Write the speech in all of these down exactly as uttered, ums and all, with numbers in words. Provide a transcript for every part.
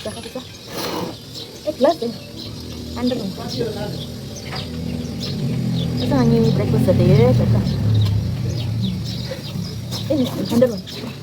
ད་ཁ་ཚ། ཨེ་གླ་ཟིན། ཨན་ད་རུང་། ད་ང་གཉིས་བྷི་རེག་ཕ་སི་ཟ་དེ་ཡོད་ད། ཨེ་ནི་ཨན་ད་རུང་།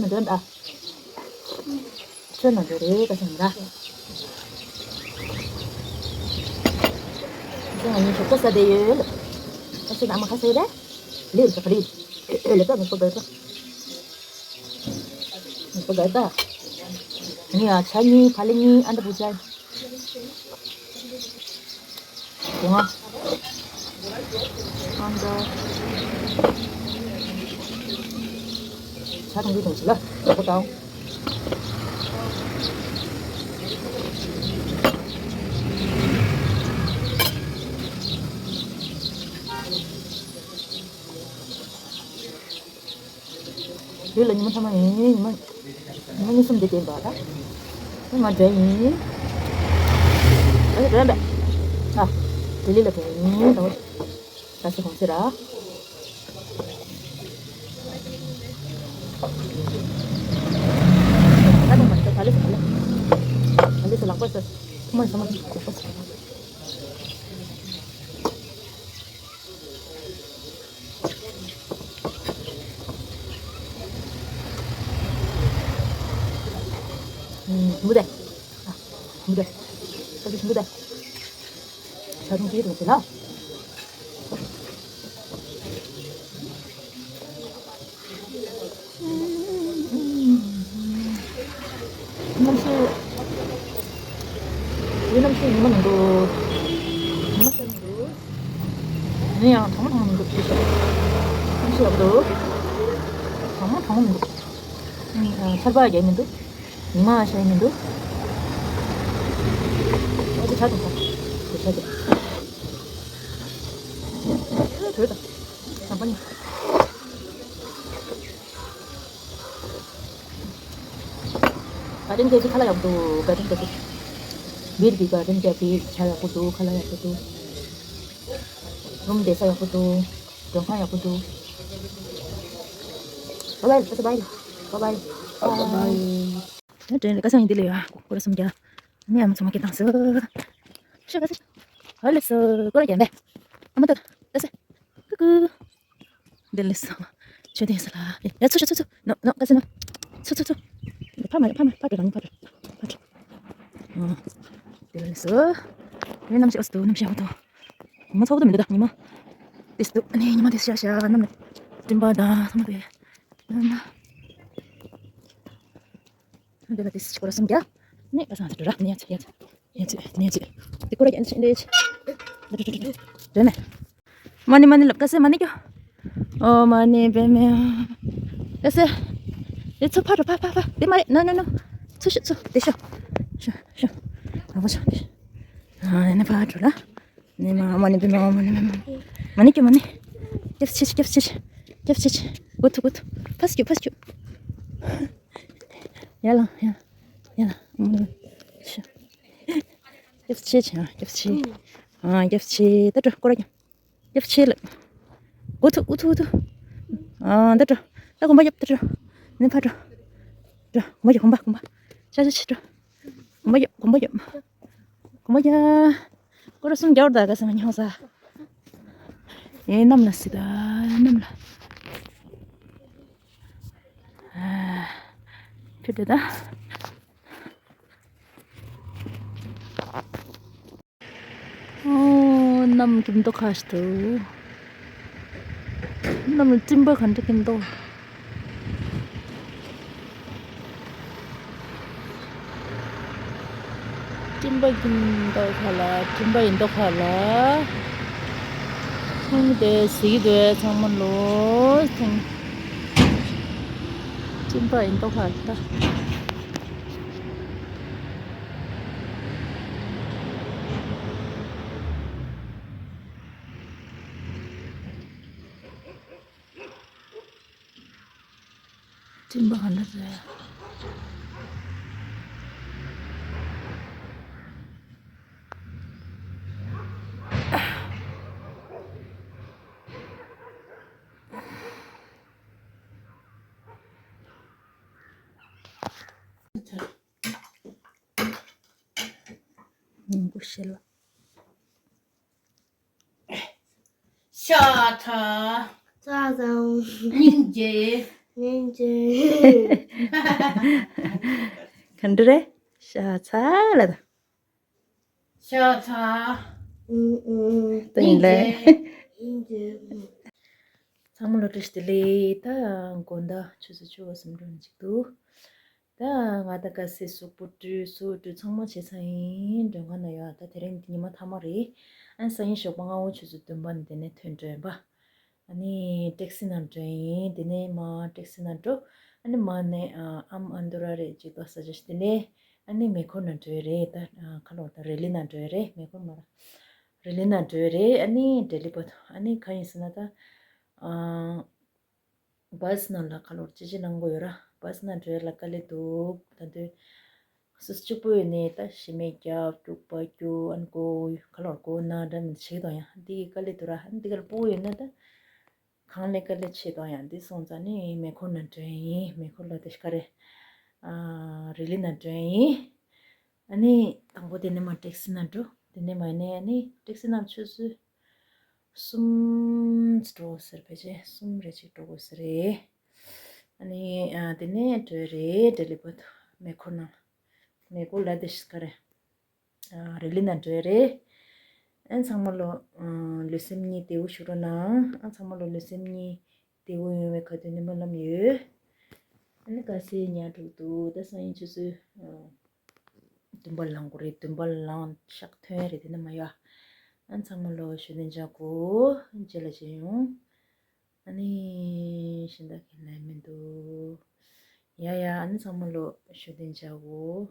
ཅོ་ད། ཁྱོད་ནང་འགྲོ་རེད་ཀ་སང་ར། ཁྱོད་ང་གཉིས་ཞོགས་པ་ཟ་བསྡད་ཡོད། ཁ་ཤས་ཨ་མ་ཁ་ཤས་རེད། ལིར་ཀ་ལིར། ཨེ་ལེ་ད་ངུ་པ་ག་ད། ངུ་པ་ག་ད། ནི་ཨ་ཆ་གཉིས་ཕ་ལེ་གཉིས་ཨ་འདྲ་བུ་ཆ། ང་། ཨ་འདྲ། ཆ་གང་གི་དང་ཆ་ལ་ངུ་པ་ག། ཡུལ་ལ་ཉི་མ་ཚང་མ་ཡིན། ཉི་མ་ཉི་མ་གཉིས་གསུམ་འདི་བསྟན་པ་ད། ང་འདྲ་ཡིན། ཨ་འདྲ་འདྲ། ཨ་ལྡི་ལི་ལ་འདྲ་ཡིན་ད། ད་སི་གོང་ཚེ་ར། ད་དུང་མ་ད་ད་ལི་སི་ད་ལི་སི་ལག་པ་ས་ཁོ་མ་ས་མ་ལག་པ་ས། ཨུམ། མུ་དེ། ཨ། མུ་དེ། ཨ་ཅེ་མུ་དེ། ཆ་རུང་གི་རུང་ཟེར་ན། གནམ་གཤིས། ཡུལ་གནམ་གཤིས་ཉི་མ་མི་འདུག་ཉི་མ་ཤར་མི་འདུག་ཡིན་ཡང་གྲང་མོ་གྲང་མོ་མི་འདུག་གནམ་གཤིས་ཡག་པོ་འདུག་གྲང་མོ་གྲང་མོ་མི་འདུག་ཨ་ནི་ཆར་པ་རྒྱག་མི་འདུག་ཉི་མ་ཤར་མི་འདུག་ཨ་ཅེ་ཆ་དང་ཆ། དེ་ཆ་དེ། ཨ་དོད་དང་། ནམ་པ་ནི། ག་ཏན་ཀེ་ཕི་ཁ་ལག་ཡག་པོ་འདུག་ག་ཏན་ཀེ་ཕི། བིར་གྱི་ག་ཏན་ཀེ་ཕི་ཆ་ཡག་པོ་འདུག་ཁ་ལག་ཡག་པོ་འདུག་རུམ་བསྡད་ས་ཡག་པོ་འདུག་མགྲོན་ཁང་ཡག་པོ་འདུག Bye bye, bye bye, bye bye. ཡང་དྲན་རེད་ཀ་སང་ཡིན་འདི་ལ་ཡོད་ཨ། སྐོར་སུམ་བརྒྱ། ནི་ཨ་མ་ཚང་མ་སྐད་བཏང་སོ། ཤོ་ག་སི། ཧ་ལས་སོ་སྐོར་རྒྱག་འདི། ཨ་མ་ཏོ། ལ་སེ། ཀུ་ཀུ། འདི་ལས་སོ། ཆོས་ལྡན་ས་ལ། ཡ་ཚུ་ཆུ་ཚུ་ཚུ། ནོ་ནོ་ཀ་སི་ནོ། ཚུ་ཚུ་ཚུ། འདི་ཕ་མ་ཕ་མ་ཕ་དྲོ་རང་ཕ་དྲོ་ཕ་དྲོ། ཨ། འདི་ལས་སོ། འདི་ནམ་ཞིག་ཨོ་སི་དོ་ནམ་ཞིག་ཨོ་དོ། ངོ་ཚ་བོ་དོ་མི་འདུག་ད་ཉི་མ། དེ་སུ་ནི་ཉི་མ་དེ་ཤ་ཤ་ནམ་ནི། སྤྲིན་པ་དང་ཐང་དེ། ནམ་ན། འདི་ལ་དེ་སུ་ཅི་གོ་ར་སུམ་རྒྱ། ནི་ཨ་སང་དུ་ར་ནི་ཡ་ཚི་ཡ་ཚི་ཡ་ཚི་ནི་ཡ་ཚི། དེ་གོ་ར་ཡ་ཚི་འདི་ཚི། དེ་ནི། མ་ཎི་མ་ཎི་ལབ་ཀ་སེ་མ་ཎི་སྐྱོ། ཨོ་མ་ཎི་པདྨེ། ཀ་སེ། དེ་ཚུ་ཕ་རུ་ཕ་ཕ་ཕ་དེ་མ་རེད་ནོ་ནོ་ནོ། ཚུ་ཤོ་ཚུ་དེ་ཤོ། ཤོ་ཤོ། ཨ་བ་ཤོ་དེ་ཤོ། ཨ་ནི་ཕ་རུ་ལ། ནི་མ་མ་ཎི་པདྨེ་མ་ཎི་པདྨེ། མ་ཎི་སྐྱོ་མ་ཎི། སྐྱབས་ཆེ་སྐྱབས་ཆེ། སྐྱབས་ཆེ། གོ་ཐུ་གོ་ཐུ། ཕ་སྐྱོ་ཕ་སྐྱོ། ཡ་ལ་ཡ་ལ་ཡ་ལ། ཨ་ནི་ཤོ། སྐྱབས་ཆེ་ཆེ་ཨ་སྐྱབས་ཆེ། ཨ་སྐྱབས་ཆེ་ད་འགྲོ་སྐོར་ར་ཀྱང་། སྐྱབས་ཆེ་ལ། གོ་ཐུ་ཨུ་ཐུ་ཨུ་ཐུ། ཨ་ད་འགྲོ། ད་གོམ་པ་རྒྱབ་ད་འགྲོ། ནི་ཕར་འགྲོ། འགྲོ། གོམ་པ་རྒྱོབ། གོམ་པ། གོམ་པ། ཤ་ཤ་ཤ་འགྲོ། གོམ་པ་རྒྱོབ། གོམ་པ་རྒྱོབ། གོམ་པ་རྒྱོབ། སྐོར་ར་གསུམ་རྒྱག་དགོས་རེད། ད་ག་ས་མ་ཉོ་ས། ཡེ་གནམ་ལ་སྲིད་ད། གནམ་ལ། ཨ། ཕུད་དེ་ད། ཨོ། གནམ་སྐྱིད་མདོག་ཁ་ཤས་འདུག་གནམ་ལ་སྤྲིན་པ་ག་འདྲ་སྐྱིད་མདོག་སྤྲིན་པ་སྐྱིད་མདོག་ཁ་ལ། སྤྲིན་པ་ཡིན་མདོག་ཁ་ལ། ཐེངས་དེ་གཟིགས་འདུག་ཚང་མ་ལོ། ཐེངས་སྤྲིན་པ་ཡིན་མདོག་ཁ་ལ་ད། སྤྲིན་པ་ག་འདྲ་རེད། ཉིན་གུང་བཤད་ལ། ཤ་ཚ། ཚ་ཚང་། སྙིང་རྗེ། སྙིང་རྗེ། ག་འདྲ་རེད། ཤ་ཚ་ལ་ད། ཤ་ཚ། ཨུ་ཨུ། ད་ཡིན་ལེ། སྙིང་རྗེ། ཚང་མ་ལོ་བཀྲ་ཤིས་བདེ་ལེགས། ད་དགོང་དག་ཆུ་ཚོད་བཅུ་པ་ཙམ་འགྲོ་ནི་ཅིག་འདུག་ད་ང་ད་ག་སེ་གཟུགས་པོ་བཀྲུས། གཟུགས་བཀྲུས་ཚང་མ་བྱས་ཚར་ཡིན། མགྲོན་ཁང་ན་ཡོད། ད་དེ་རིང་ཉི་མ་མཐའ་མ་རེད། ཨ་ནི་སང་ཉིན་ཞོགས་པ་སྔ་པོ་ཆུ་ཚོད་བདུན་པ་ནས་དེ་ནས་ཐོན་འགྲོ་ཡིན་པ། ཨ་ནི་ཊེག་སི་ནང་འགྲོ་ཡིན། དེ་ནས་མར་ཊེག་སི་ནང་འགྲོ། ཨ་ནི་མར་ནས་ཨ་ཨམ་ཨ་འདུ་ར་རེད་ཅིག་ཏོ་ས་ཅིག་དེ་ནས་ཨ་ནི་མེ་འཁོར་ནང་འགྲོ་ཡི་རེད། ད་ཁ་ལོ་ད་རི་ལི་ནང་འགྲོ་ཡི་རེད། མེ་འཁོར་མ་ར། རི་ལི་ནང་འགྲོ་ཡི་རེད། ཨ་ནི་ལྡི་ལི་བར་དུ། ཨ་ནི་ག་ཡིན་ཟེར་ན་ད། ཨ། བྷ་སི་ནང་ལ་ཁ་ལོར་ཅི་ཅི་གནང་དགོས་ཡོད་ར། བྷ་སི་ནང་འགྲོ་ཡ་ལ་དཀའ་ལས་འདུག་ད་དུས་སུ་གཅིག་པུ་ཡོད་ནས་ད་ཞི་མེད་རྒྱབ། སྐྱུག་པ་སྐྱུག་ཨན་གོ་ཁ་ལོར་གོ་ན་འདྲ་མི་བྱེད་དང་ཡང་འདི་གི་དཀའ་ལས་འདུག་ར། འདི་གར་སྤུ་གུ་ཡོད་ན་ད་གང་ལས་དཀའ་ལས་ཆེ་དང་ཡང་འདི་སོང་ཙང་ནི་མེ་འཁོར་ནང་འགྲོ་ཡིན། མེ་འཁོར་ལ་དེ་ཤ་ཀ་རེ། ཨ། རི་ལི་ནང་འགྲོ་ཡིན། ཨ་ནི་དང་པོ་དེ་ནས་མར་ཊེག་སི་ནང་འགྲོ། དེ་ནས་མར་ནས་ཨ་ནི་ཊེག་སི་ནང་ཆུ་ཚོད་གསུམ་འགྲོ་ཟེར། ཕལ་ཆེར་གསུམ་རེ་ཅིག་འགྲོ་དགོས་ས་རེད། ཨ་ནི་ཨ་དེ་ནས་འགྲོ་རེད། ལྡི་ལི་བར་དུ་མེ་འཁོར་ནང་། མེ་འཁོར་ལ་དེ་ཤ་ཀ་རེ། ཨ་རི་ལི་ནང་འགྲོ་རེད། ཨ་ཚང་མ་ལོ་ཨ་ལུས་སེམས་གཉིས་བདེ་པོ་བཞུགས་རོགས་གནང་། ཨ་ཚང་མ་ལོ་ལུས་སེམས་གཉིས་བདེ་པོ་ཡོང་བའི་ཁ་ཐུག་ནི་སྨོན་ལམ་ཡོད། ཨ་ནི་ག་སེ་ཉལ་འགྲོ་འདུག་ད་སང་ཉིན་ཆུ་ཚོད་ཨ་བདུན་པ་ལང་དགོས་རེད། བདུན་པ་ལང་ཤག་ཐོན་རེད། དེ་ནས་མ་ཡོད། ཨ་ཚང་མ་ལོ་ཞུ་དན་ཅག་གོ། རྗེས་ལ་མཇལ་ཡོང་། ཨ་ནི་གཞན་དག་གི་ལན་མི་འདུག་ཡ་ཡ། ཨ་ནི་ཚང་མ་ལོ་ཞུ་དན་ཅག་གོ།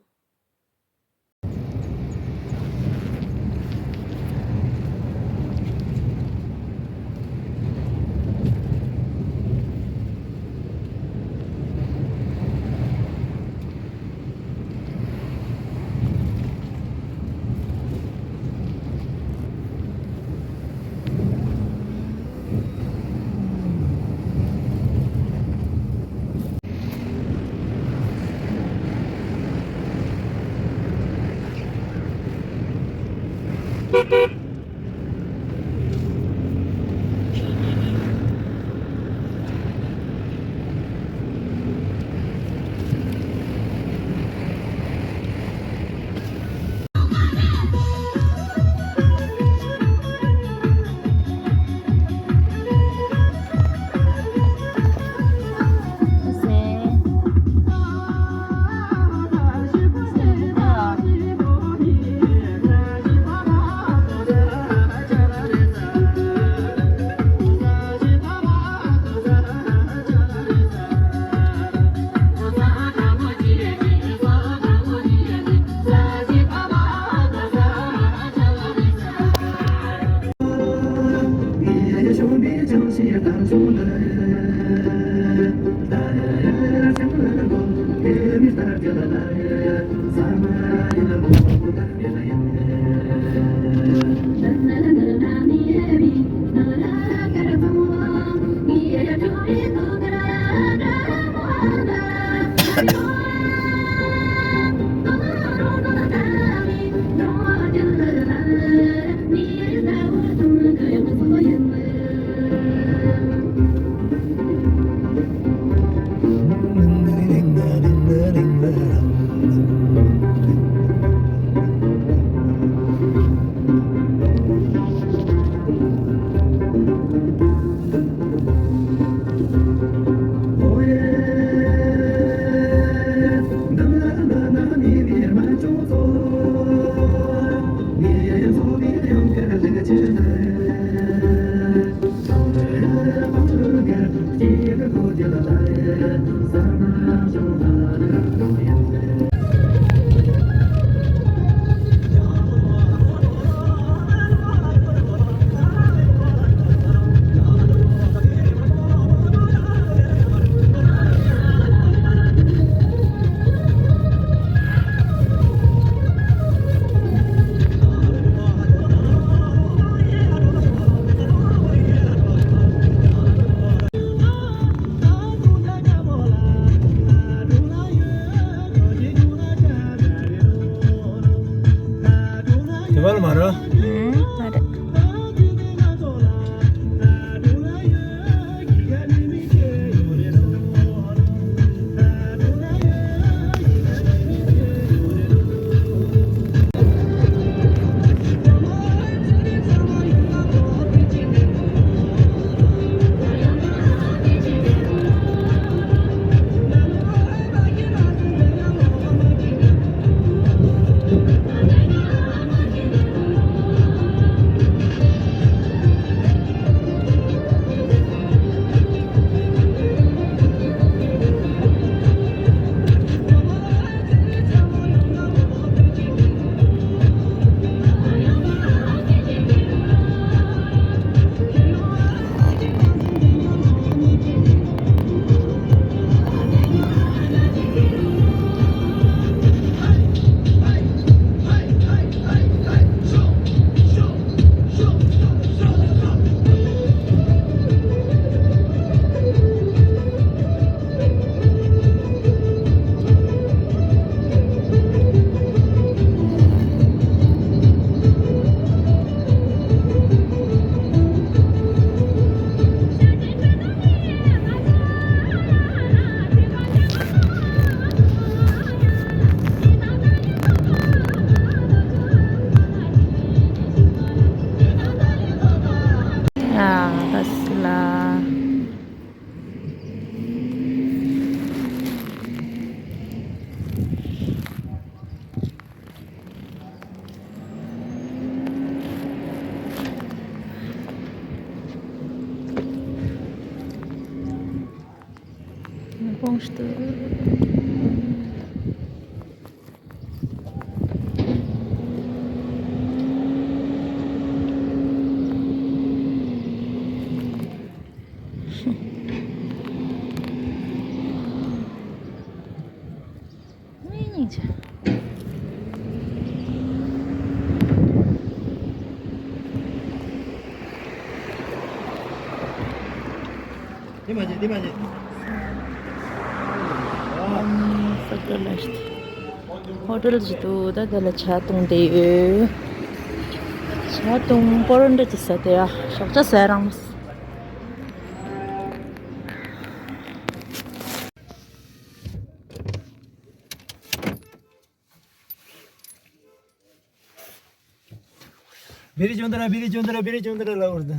དེ་བ་ལ་མ་ར། ཨུམ། མ་ར། ཨ། ལགས་སོ་ལགས། དེ་མ་བྱེད། དེ་མ་བྱེད། ཧོ་ཊེལ་ཞིག་འདུག་ད་དེ་ལ་ཇ་བཏུང་བསྡད་ཡོད། ཇ་བཏུང་པོ་རོ་འདྲ་ཅིག་ཟ་དེ་ཡ། ཞོགས་ཇ་ཟ་རང་བེ་རི་ཅོན་ཏ་ར། བེ་རི་ཅོན་ཏ་ར། བེ་རི་ཅོན་ཏ་ར་ལ་འོར་ད།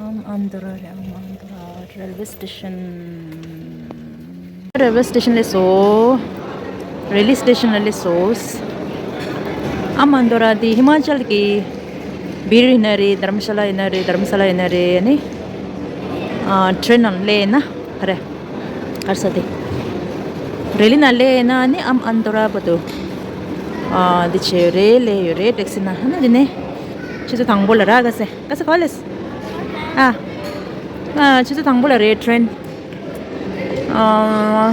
ཨམ་ཨན་དོ་ར་རེ། ཨམ་ཨན་དོ་ར་རེལ་ཝེ་སི་ཊེ་ཤན། རེལ་ཝེ་སི་ཊེ་ཤན་ལ་སླེབས་སོང་། རེ་ལི་སི་ཊེ་ཤན་ལ་སླེབས་སོང་། ཨམ་ཨན་དོ་ར་དེ་ཧི་མ་ཅལ་གྱི་བེ་རི་ཡིན་ན་རེད། དྷརམ་ཤ་ལ་ཡིན་ན་རེད། དྷརམ་ས་ལ་ཡིན་ན་རེད། ཨ་ནི་ཨ་ཊེན་ནང་སླེབས་ན་རེད། ག་རེ་ཟེར་དེ། རེ་ལི་ནང་སླེབས་ན་ནི་ཨམ་ཨན་དོ་ར་བར་དུ། ཨ། འདི་བྱས་ཡོད་རེད། སླེབས་ཡོད་རེད། ཊེག་སི་ནང་། ཨ་ནི་འདི་ནས་ཆུ་ཚོད་དང་པོ་ལ་ར། ག་ཟེ། ག་ཟེ། ག་པར་སླེབས། ཨ། ཨ། ཆུ་ཚོད་དང་པོ་ལ་རེད། ཊེན། ཨ།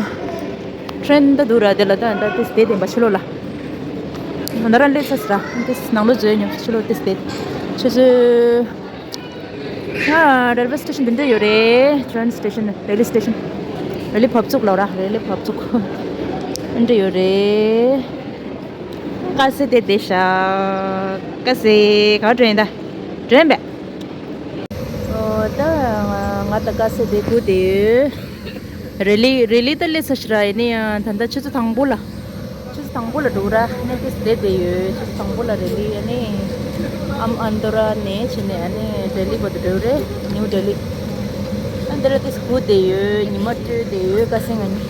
ཊེན་ད་འདུག་ར། དེ་ལ་ད་ད་ཏིས་བསྡད་བསྡད་པ་ཕྱི་ལོགས་ལ། ད་ར་སླེབས་ཚར་སོང་ར། ཏིས་ནང་ལོགས་འཛུལ་ཉོ་ཕྱི་ལོགས་ཏིས་བསྡད། ཆུ་ཚོད། ཨ། རེལ་ཝེ་སི་ཊེ་ཤན་འདི་འདྲ་ཡོད་རེད། ཊེན་སི་ཊེ་ཤན། རེ་ལི་སི་ཊེ་ཤན། རེ་ལི་བབས་ཚུགས་ལབ་ར། རེ་ལི་བབས་ཚུགས། འདི་འདྲ་ཡོད་རེད། ཀ་སེ་དེ་བསྡད་ཤག་ཀ་སེ་ག་པར་འགྲོ་ཡིན་ད། འགྲོ་ཡིན་པས། ཨོ། ད་ང་ང་ད་ཀ་སེ་དེ་སྒུག་བསྡད་ཡོད། རེ་ལི། རེ་ལི་ད་སླེབས་ཚར་ཤག་ར། ཡིན་ན་ཡང་ད་ལྟ་ཆུ་ཚོད་དང་པོ་ལ། ཆུ་ཚོད་དང་པོ་ལ་འགྲོ་ར། ནས་ཏིས་བསྡད་བསྡད་ཡོད། ཆུ་ཚོད་དང་པོ་ལ་རེ་ལི། ཨ་ནི་ཨམ་ཨན་དོ་ར་ནས་ཕྱིན་ནས་ཨ་ནི་ལྡི་ལི་བར་དུ་འགྲོ་རེད། ནིའུ་ལྡི་ལི། ཨ། འདི་ར་ཏིས་སྒུག་བསྡད་ཡོད། ཉི་མ་དྲོས་བསྡད་ཡོད། ཀ་སེ་ང་གཉིས།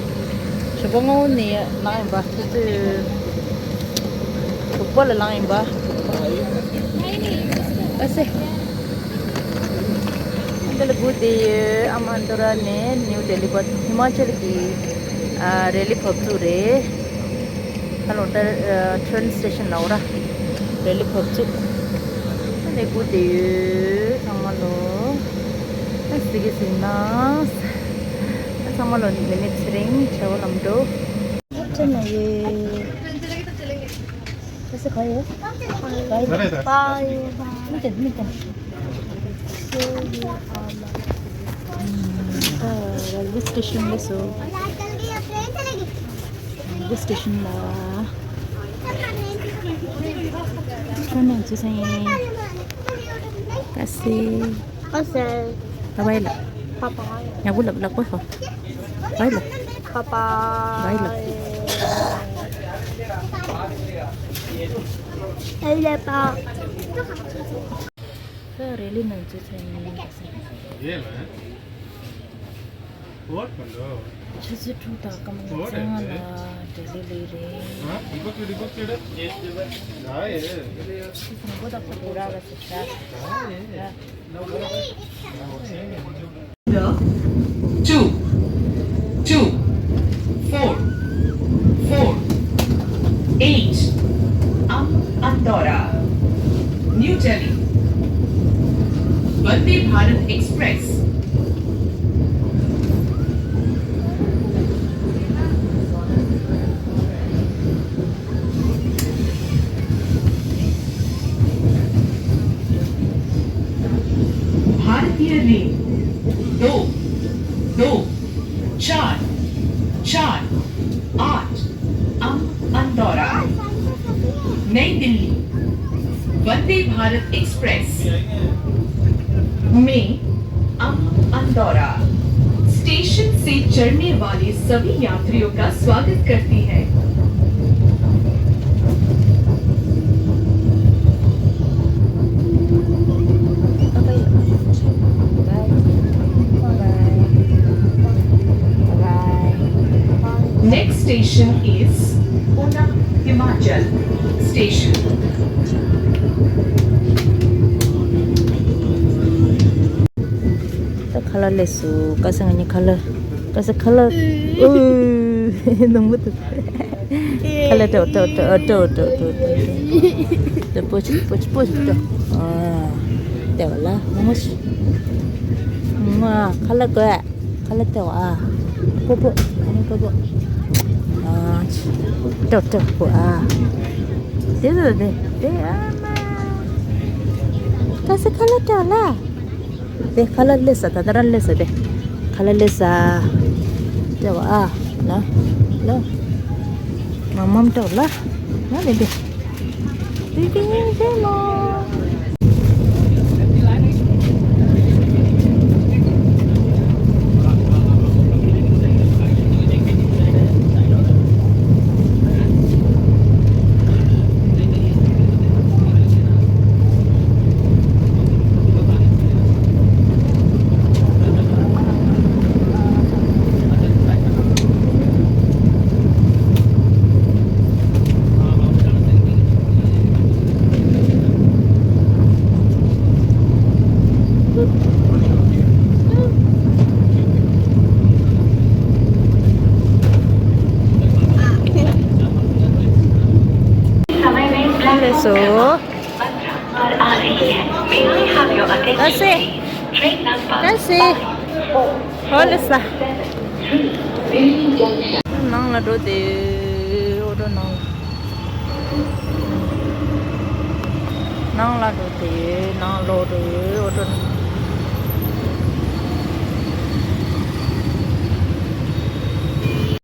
ཞོགས་པ་སྔ་པོ་ནས་ལངས་ཡིན་པ། ཆུ་ཚོད་དྲུག་པ་ལ་ལངས་ཡིན་པ། ཀ་སེ། དེ་ལ་སྒུག་བསྡད་ཡོད། ཨམ་ཨན་དོ་ར་ནས་ནིའུ་ལྡི་ལི་བར་ཧི་མ་ཅལ་གྱི་ཨ་རེ་ལི་བབས་ཚུགས་རེད། ཧ་ལོ་ད་ཨ་ཊེན་སི་ཊེ་ཤན་ལ་འོ་ར་རེ་ལི་བབས་ཚུགས། ད་ནས་སྒུག་བསྡད་ཡོད་ཚང་མ་ལོ། ད་གཟིགས་གི་གཟིགས་ན། ད་ཚང་མ་ལོ་མི་ནི་ཚེ་རིང་བྱ་བ་ལམ་འགྲོ། ཨ་ཅེ་ན་ཡེ། कैसे खाए हो? Bye bye. मिलते हैं, मिलते हैं। रेलवे स्टेशन में सो। रेलवे स्टेशन ला। ट्रेन में से सही। कैसे? कैसे? बाय बाय ला। Bye bye. या वो लग लग को हो। बाय ला। Bye bye. बाय ला। Bye bye. ད་རེ་ལི་ནང་ཚུད་ཚར་ཡིན། ये ना। और कर लो। ཆུ་ཚོད་དྲུག་དང་སྐར་མ་ལྔ་བཅུ་ལ་ལྡི་ལི་ལ་རེད། हाँ, इनको क्यों, इनको क्यों रे? जाए। ཆུ་ཚོད་དགུ་དང་ཕྱེད་ཀ་ར་ལ་ཟེར་ཤག་ཡ། Two, two, four, four, eight, Am Andora, New Delhi, Vande Bharat Express. भारतीय रेल दो, दो, चार, चार, आठ, अम अंदौरा, नई दिल्ली, वंदे भारत एक्सप्रेस में अम अंदौरा स्टेशन से चढ़ने वाले सभी यात्रियों का स्वागत करती है। Next station is Una Himachal station. ད་ཁ་ལག་སླེབས་སོང་། ཀ་ས་ང་གཉིས་ཁ་ལག་ཀ་ས་ཁ་ལག་ཨུ། ནང་མི་འདུག་ཁ་ལག་སྤྲོ་སྤྲོ་སྤྲོ་སྤྲོ་སྤྲོ་སྤྲོ་སྤྲོ་སྤོ་ཆུ་སྤོ་ཆུ་སྤོ་ཆུ་སྤྲོ། ཨ། ལྟེ་བ་ལ་མོ་མོ་ཞིག་ང་ཁ་ལག་དགོས། ཁ་ལག་ལྟེ་བ་ཨ། སྤོ་སྤོ་ཨ་ནི་སྤོ་སྤོ། ཨ། སྤྲོ་སྤྲོ་སྤོ་ཨ། དེ་དེ་དེ་དེ་ཨ་མ། ཀ་ས་ཁ་ལག་སྤྲོ་ལ། དེ་ཁ་ལག་སླེབས་ས། ད་ད་རང་སླེབས་ས། དེ་ཁ་ལག་སླེབས་ས། སྤྲོ་བ་ཨ། ལ་ལ། མང་མང་སྤྲོ་ལ། ལ་ལེ་དེ། དེ་དེ་དེ་ལོ། समय में प्लेटफॉर्म क्रमांक सत्रह पर आ रही है। May I have your attention, please? Train number ཨ་སེ། ཧོ་ལེ་ས། ནང་ལ་འགྲོ་དེ། ཨོ་ཏོ་ནང་ལ། ནང་ལ་འགྲོ་དེ། ནང་ལོག་དེ། ཨོ་ཏོ་ནང་།